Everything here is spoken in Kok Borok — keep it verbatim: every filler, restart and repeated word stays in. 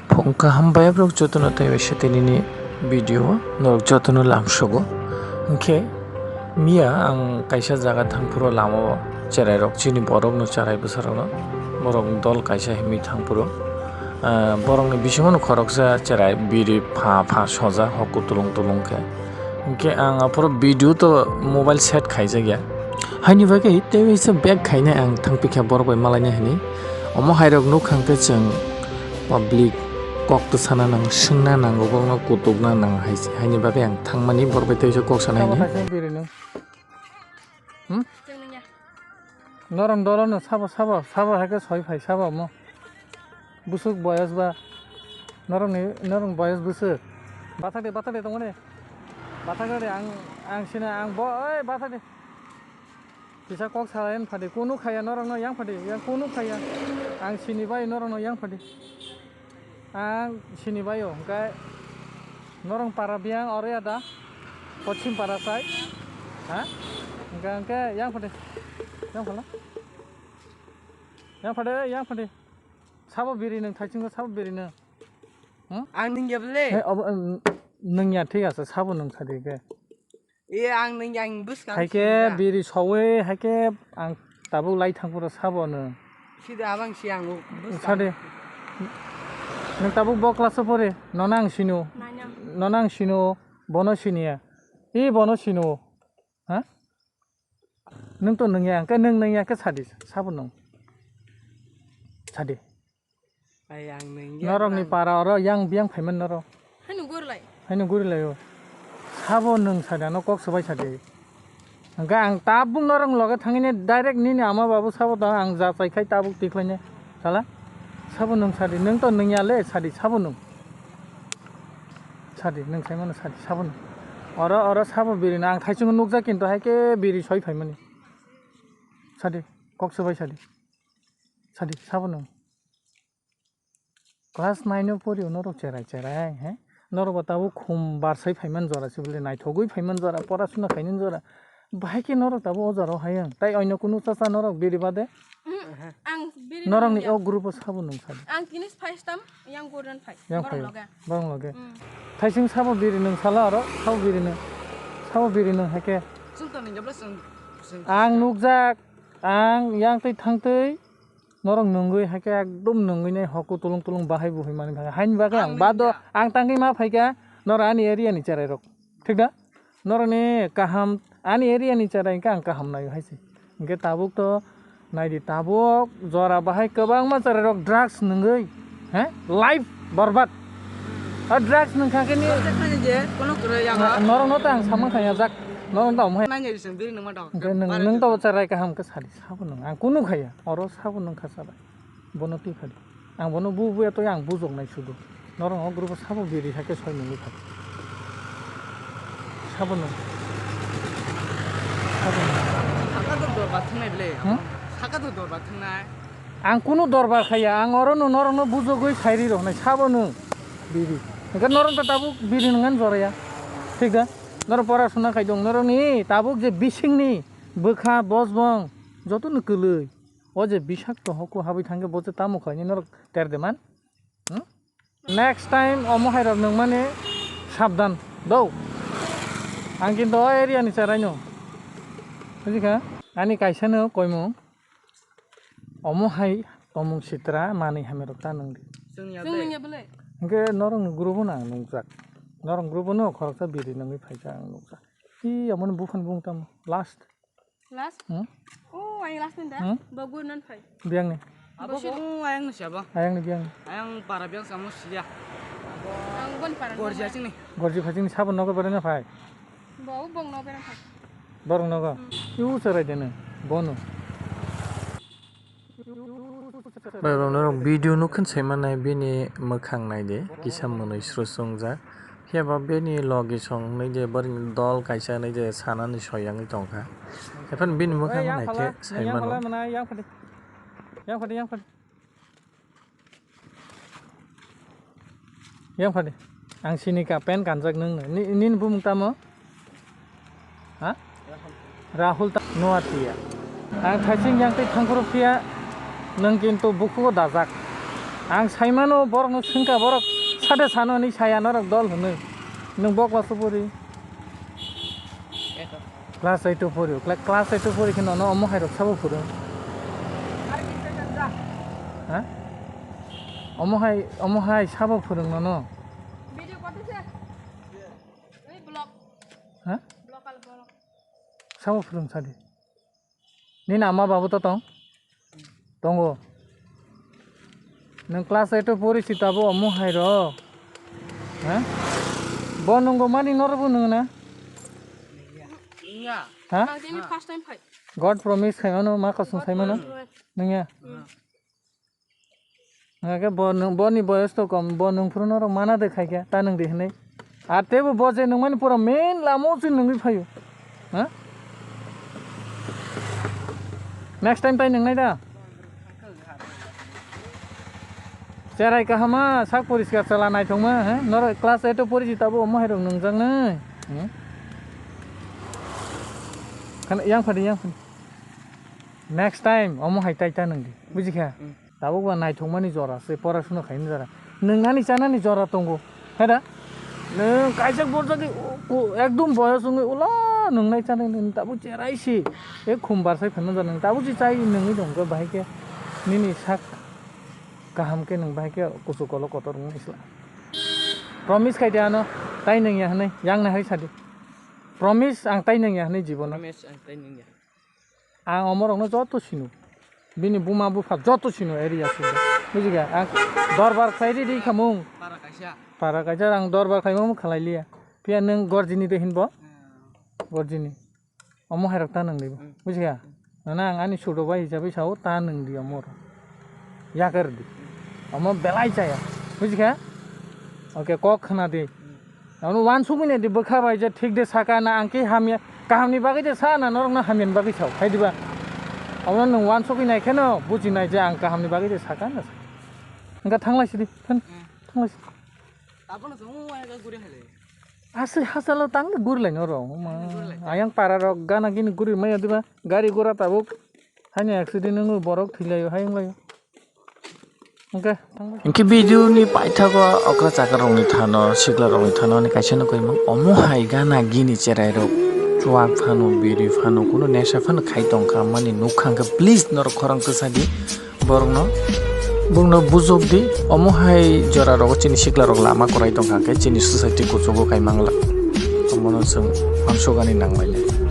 Phung kaham bai borok jotono tei waisa tinini video o norok jotono lamsogo. Hwnkhe miya ang kaisa jaga thangphuru lama o cherai rok chini borok no cherai bwsa rok no borok dol kaisa himwi thangphuru, ah, borok ni bisingo no khoroksa cherai biri pha pha soja hokhu tulung tulung khe. Hwnkhe ang aphuru video to mobile set khaijak ya. Haini bagwi tei waisa bag khainai ang thangpikha borok bai malainai hinwi. Omo hairok nukha hwnkhe chwng public kok to sana nang, swngna nango, borokno kutukna nang hai se. Haini bagwi ang thangmani borok bai tei waisa kok sana Sabo hinwi. Kaisa biri nung. Hmm? Norong dolo no sabo, sabo, sabo hai khe soi phai sabo mo. Busuk boyos ba. Norong ni, norong boyos busuk. Bathak de, bathak de tongmani. Bathak de ang, ang sina ang bo, oi bathak de. Kisa kok salayan phadi, kunu khaya norok no yang phadi, yang kunu khaya. Ang sini bai norok no yang phadi. Ang sini bai o, hwnkhe norong para biyang oro ya da? Pochim para sai. Ha? Hwnkhe, hwnkhe yang phadi. Yang phala? Yang phadi, yang phadi. Sabo biri nung, thaiching sabo biri nung. Hmm? Ang nung ya bele. He, obo, um, nung ya, thik ase, sabo nung sadi khe. E, ang nung yang bwskang Hai khe sida. Biri sowi, hai khe ang tabuk lai thang phuru sabo no. Sida abang si ang bwskang. Sadi. Nung tabuk bo class o pore, nono ang sino. Nanya. Nono ang sino, bono siniya. E bono sino. Ha? Nung to nung ya, hwnkhe nung nung ya khe sadi, sabo nung. Sadi. Ai, ang nung ya, Norok ni nang- para oro yang biyang phaiman norok. Haino gori lai. Haino gori lai o. Sabo nung sadi, ano kok swbai sadi. Hwnkhe ang tabuk norok loge thangini direct nini ama babu sabo tong ang jachai khai tabuk tikhlaine. Sala. Sabo nung sadi, nung to nung ya le sadi, sabo nung. Sadi, nung sai mano sadi, sabo nung. Oro, oro sabo biri no ang thaichungo nukjak kintu hai khe biri soi phaimani. Sadi, kok swbai sadi. Sadi, sabo nung. Class nine o pori o norok cherai cherai, he? Norok bo tabuk khum barsai phaiman jora se bole, naithogwi phaiman jora, porasuna khainani jora. Bahai khe norok tabuk o jora o hayung. Tai oino kunu chacha norok biri bade? Ang biri Norok ni nung ya. O group o sabo nung sadi. Ang tini first time yang gurnan phai. Yang Borok phai. Loge. Borok loge. Mm. Thaising sabo biri nung sala oro, sabo biri nung. Sabo biri nung hake. Chwng to nung jabla chwng, chwng. Ang nukjak, ang yang twi thang twi. Norok nungwi hai khe ekdom nungwi nai hoku tulung tulung bahai buhai mani bagwi. Haini bagwi ang bado, ang tangwi ma phaikha norok ani area ni cherai rok. Thik da? Norok ni kaham, ani area ni cherai hwnkhe ang kaham naio hai se. Hwnkhe tabuk to naidi, tabuk jora bahai kwbangma cherai rok drugs nungwi, he? Life borbad. A drugs nungkha khe ni Norok je kono kwrwi yang na-, ha. Norok no to ang samang khaya jak. Norok no to amhai. Nanya bising biri nungma dok. Hwnkhe nung, nung to cherai kaham khe sadi. Sabo nung, ang kunu khaya, oro sabo nung kha sala. Bono twi phadi. Ang bono bu buya twi ang bujok nai sudu. Norok o group o sabo biri hakhe soi nungwi phadi. Sabo nung. Sabo nung. Saka to dorbar thangnai bele. Hmm? Saka to dorbar thangnai. Ang kunu dorbar khaya, ang oro no norok no bujogwi sairi rok nai sabo nung biri. Hwnkhe norok to tabuk biri nungani joraya. Thik da? Norok pora suna khai dong, norok ni tabuk je bising ni bwkha bosbong joto no kwlwi. O je bisakto hoku habwi thangkhe bo je tamo khlainai norok ter de man? Hmm? Next time omo hai rok nung mani sabdan do. Ang kintu o area ni cherai no. Bujikha? Ani kaisa no koimung. Omo hai tomung sitra manwi hamya rok ta nung di. Chwng ya Chwng bele. Nung ya bele. Hwnkhe norok ni group no ang nukjak. Norok group no khoroksa biri nungwi phaikha ang nukjak. Ih, omo ni buphang bung tamo last. Last? Hmm? Oh, ayang last ni da? Hmm? Bo gur non phai. Biyang ni. Abo bo ayang ni siya ba? Ayang ni biyang ni. Ayang para biyang samo siya. Ang bon para. Gorji asing ni. Gorji phai chini sabon nogo bere na phai. Bo bong no bere phai. Borong nogo. Hmm. Iu serai dene. Bono. Bai rok norok video nukhin sai manai bini mwkhang naidi kisa mwnwi srusung jak. Phiya ba bini logi song nai je bwrwini dol kaisa nai je sanani soi yangwi tongkha. Ephano bini mwkhang naikhe sai mano. Yang phadi, yang phadi. Yang phadi. Ang sini ka pen kanjak nung no. Ni, nini bumung tamo? Ha? Rahul ta nuatia. Ang thaising yang tei thangkhoro phiya nung kintu bukhugo dajak. Ang saimano borokno swngkha, borok sade sano hinwi saya norok dol hwnwi. Nwng bo class o pori? Class eight o pori. Cla-, class eight o pori khe nono omo hai rok sabo phwrwng? Ha? Omo hai, omo hai sabo phwrwng nono? Ha? Sabo phwrwng sadi. Nini ama babu to tong? Tongo. Nwng class eight o pori si tabo omo hai rok. Ha? Bo nwngo mani norok bo nwngo na? Iya. Ha? Ang tini first time phai. God promise khai mano, ma kasung sai mano. Nungya. Hmm. Hingke bo nwng, boni boyos to kom, bo nwng phuru norok mana de khaikhe, ta nwng di hinwi. Ar teibo bo je nwngmani pura main lama o se nwngwi phaio. Ha? Next time tai nwngnai da? Cherai kahama, sak poriskar chala naithokma, ha? Norok class eight o pori si tabo omo hai rok nwngjaknai. Hmm? Khana yang phadi, yang phadi. Next time omo hai tai ta nwng di. Buji kha? Hmm. Tabuk ba naithokmani jora se, porasuna khaini jora. Nwng ani chanani jora tongo. Hai da? Nwng kaisa borjak di, u-, u-, ekdom boyos wngwi ulo nwng nai chanai nwng tabuk cherai si. E khum barsai phano jora nwng tabuk si chai nwngwi tong khe bahai khe nini sak kaham khe nwng bahai khe kuchuk kolok kotor wngwi sla. Promise khai di ano, tai nwng ya hwnwi, yang nahai sadi. Promise ang tai nwng ya hwnwi jibono. Promise ang tai nwng ya. Ang omorokno joto sino. Bini buma bupha joto sino area sino. Buji kha? Ang dorbar khlai ri ri khamung. Para kaisa. Para kaisa ang dorbar khlaimung khlai liya. Phiya nwng gorjini de hinbo? Hmm. Gorjini. Omo hairok ta nwng di. Hmm. Buji kha? Nana ang ani sudo bai hisabe sao ta nwng di omor. Yakar di. Omo belai chaya. Buji kha? Oke, kok khna di. Hmm. Ano wansugwi nai di bwkha bai je thik de saka na ang khe hamya, kahamni bagwi de sa na norokno hamyani bagwi sao, hai diba? Abono nwng wansugwi nai kheno buji nai je ang kahamni bagwi de saka na. Wngkha thanglai sidi, phan, hmm, thanglai sidi. Abono chwng wngya khe guri hai lai. Aswk hachalo tang de guri lai norok, ma. Guri lai. Ayang para rok gana gini guri maya diba? Gari gura tabuk. Haini accident wngwi borok thwi laio, hai wng laio. Hwnkhe, thangbai. Hwnkhe video ni paithago okra chakra rokni thano, sikla rokni thano ani kaisa no koimang omo hai gana gini cherai rok chuak phano, biri phano, kuno nesa phano khai tongkha mani nukha hwnkhe, please norok khorang kwsa di borokno, bongno bujok di. Omo hai jora rogo chini sikla rok lama kwrai tongkha hwnkhe chini society kuchugo kaimang la, omono chwng uansukani nangmani.